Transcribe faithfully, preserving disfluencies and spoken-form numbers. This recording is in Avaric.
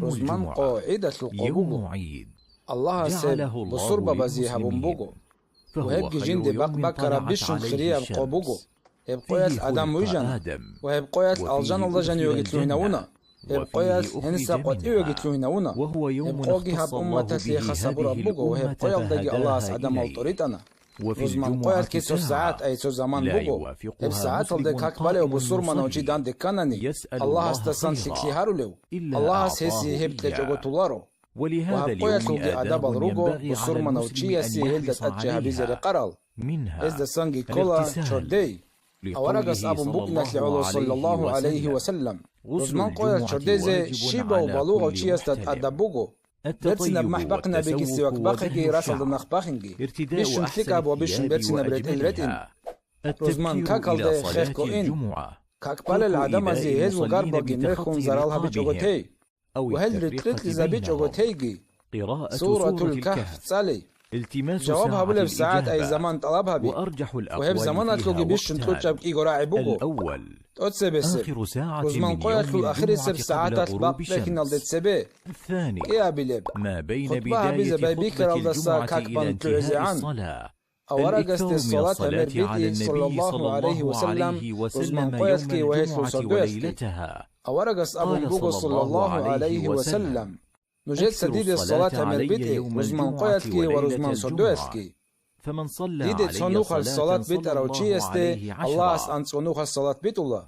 Рузман къо гӀидалъул къо буго. Аллагьас гьеб бусурбабазе гьабун буго. Ва гьебги жинде бакъ баккараб бищун хирияб къо буго. Гьеб къоялъ Адам вижана, ва гьеб къоялъ алжаналда жанивеги лъугьинавуна. Гьеб къоялъ гьениса къватӀивеги лъугьинавуна. Гьеб къоги гьаб умматалъе хас гьабураб буго, ва гьеб къоялдаги Аллагьас Адамал тӀоритӀана. Рузман къоялъги цо сагӀат ай цо заман буго. Гьеб сагӀаталде как балев бусурманав чи данде кканани, Аллагьасдасан лъикӀлъи гьарулев, Аллагьас гьесие гьеб кьечӀого туларо. Ва гьаб къоялъулги адабал руго бусурманав чиясе гьелда тӀадчӀи гьабизе рекъарал. Гьездасанги ккола чордей. Аварагас абун букӀиналъе гӀоло, саллаллагьу гӀалайгьи ва саллам, рузман къоялъ чордезе щибав балугъав чиясда тӀадаб буго. Берцинаб махӀ бахъинабиги сивак бахъиги, расалда нах бахинги, бищун лъикӀаб ва бищун берцинаб ретӀел ретӀин. Рузман какалде хехго ин. Как балел гӀадамазе гьезул гарбалги мерхун зарал гьабичӀого тей. Ва гьел рикь-рикьизабичӀого тейги, Суратул Кахф цӀалей. Жаваб гьабулеб сагӀат ай заман тӀалаб гьаби. Ва гьеб заманалъулги бищун кьучӀаб кӀиго рагӀи буго. ТӀоцебесеб, рузман къоялъул ахирисеб сагӀаталъ бакъ бехиналде цебе. КӀиабилеб, хутба гьабизе байбихьаралдаса как бан лъугӀизегӀан. Аварагасде салат гӀемер битӀи, саллаллагьу гӀалайгьи ва саллам, рузман къоялъги ва гьелъул сордоялъги. Аварагас абун буго, саллаллагьу гӀалайгьи ва саллам, нужеца диде салат гӀемер битӀе рузман къоялъги ва рузман сордоялъги. Диде цо нухалъ салат битӀарав чиясде Аллагьас анцӀго нухалъ салат битӀула.